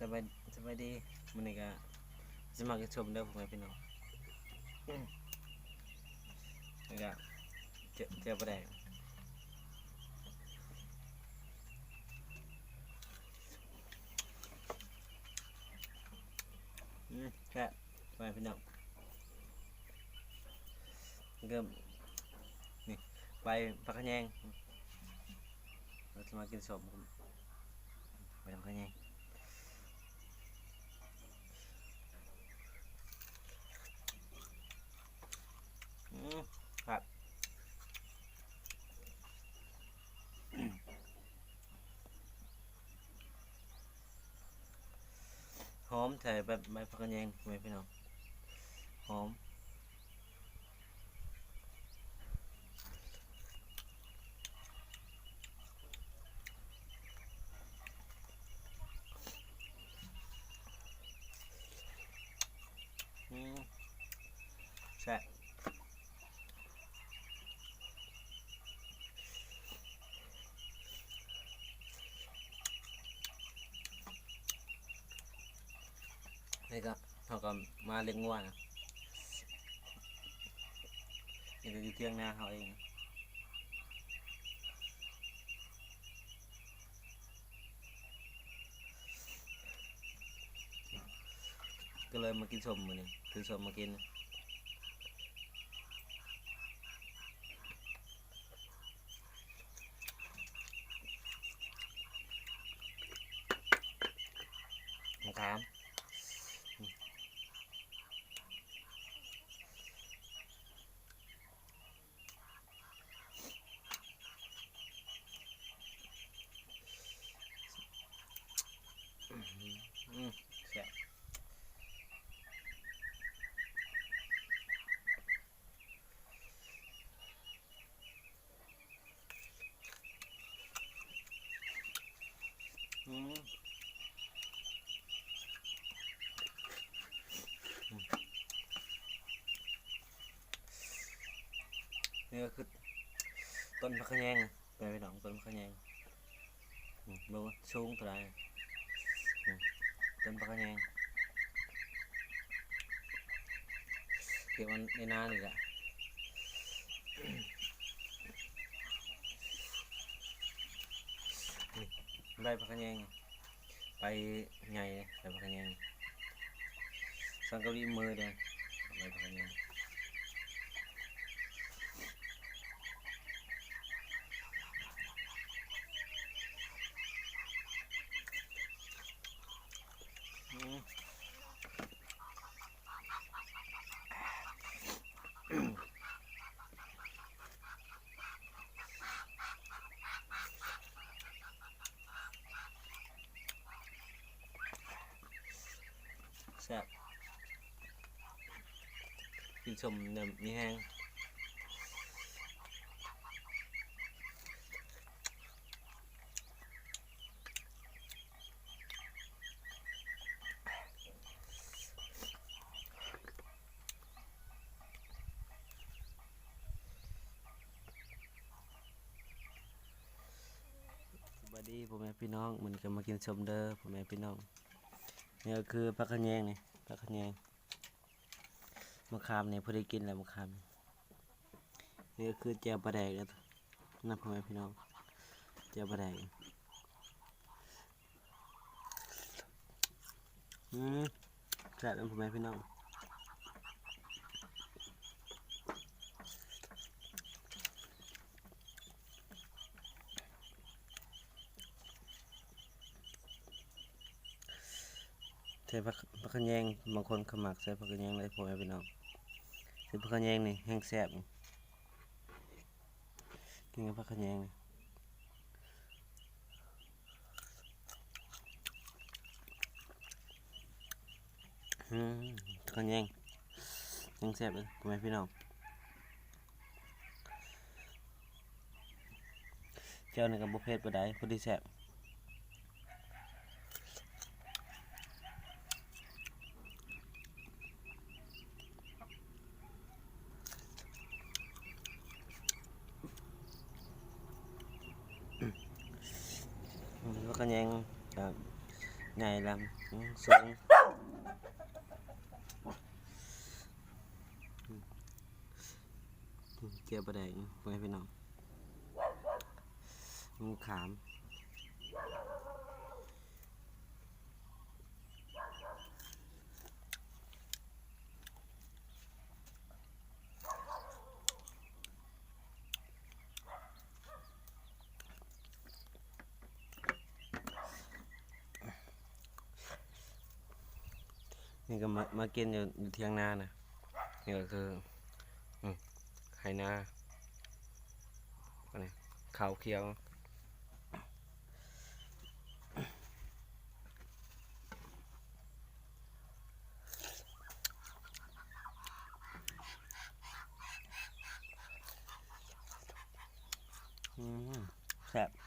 ສະບາຍ ສະບາຍດີ ມື້ນີ້ກະຊິມາກິນສົ້ມເດີພໍ່ແມ່ພີ່ນ້ອງ ອືມ ແລ້ວກະເຈີ ເຈີປາແດກ ອືມ ແຊບ ພໍ່ແມ່ພີ່ນ້ອງ ເລີ່ມ ນີ້ ໃບຜັກຂະແຍງ ເຮົາຈະມາກິນສົ້ມ ໃບຜັກຂະແຍງ ອືມ ຄັກ ຫອມ ໃສ່ແບບໃບຜັກຂະແຍງ ພໍ່ແມ່ພີ່ນ້ອງ ຫອມ ອືມ ແຊບ ນີ້ກະ ເຮົາກະມາລ້ຽງງົວນະ ນີ້ກະຢູ່ຖຽງນາເຮົາເອງ ກະເລີຍມາກິນສົ້ມມື້ນີ້ ຊື້ສົ້ມມາກິນ ມະຂາມ ອືມ ແຊບ ອືມ ນີ້ກະຄືຕົ້ນຜັກຂະແຍງ ພີ່ນ້ອງ ຕົ້ນຜັກຂະແຍງ ອືມ ເບິ່ງວ່າສູງເທົ່າໃດ ອືມ ຕົ້ນຜັກຂະແຍງ ເກັບເອົາໃນນານີ້ແຫຼະ ນີ້ ໃບຜັກຂະແຍງ ໃບໃຫຍ່ເດ້ ໃບຜັກຂະແຍງ ສັງກະລີມືເດ້ ໃບຜັກຂະແຍງ ອືມ. ແຊບ ກິນສົ້ມແນວມີແຮງ. ສະບາຍດີພໍ່ແມ່ພີ່ນ້ອງ ມື້ນີ້ກະມາກິນສົ້ມເດີພໍ່ແມ່ພີ່ນ້ອງ. ນີ້ກະຄືຜັກຂະແຍງນີ້ ຜັກຂະແຍງ ມະຂາມນີ້ພໍດີກິນແລ້ວ ມະຂາມ. ນີ້ກະຄືແຈ່ວປາແດກເດີນະພໍ່ແມ່ພີ່ນ້ອງ ແຈ່ວປາແດກ. ອືມ ແຊບເດີພໍ່ແມ່ພີ່ນ້ອງ. ໃສ່ຜັກ ຜັກຂະແຍງ ບາງຄົນກະມັກໃສ່ຜັກຂະແຍງເລີຍພໍ່ແມ່ພີ່ນ້ອງ. ໃສ່ຜັກຂະແຍງນີ້ແຮງແຊບ ກິນກັບຜັກຂະແຍງ. ອືມ ຜັກຂະແຍງ ແຮງແຊບເລີຍພໍ່ແມ່ພີ່ນ້ອງ. ແຈ່ວນີ້ກະບໍ່ເຜັດປານໃດ ພໍດີແຊບ. ຜັກຂະແຍງກະ ໃຫຍ່ລຳ ອືມ ສູງ ອືມ ເຈີຍປາແດກ ອືມ ພໍ່ແມ່ພີ່ນ້ອງ ອືມ ຂາມ. ນີ້ກໍມາ ມາກິນຢູ່ ຢູ່ຖຽງນານະ. ນີ້ກໍຄື ອືມ ໄຮ່ນາ ອັນນີ້ ເຂົ້າຂຽວ. ອືມ ແຊບ.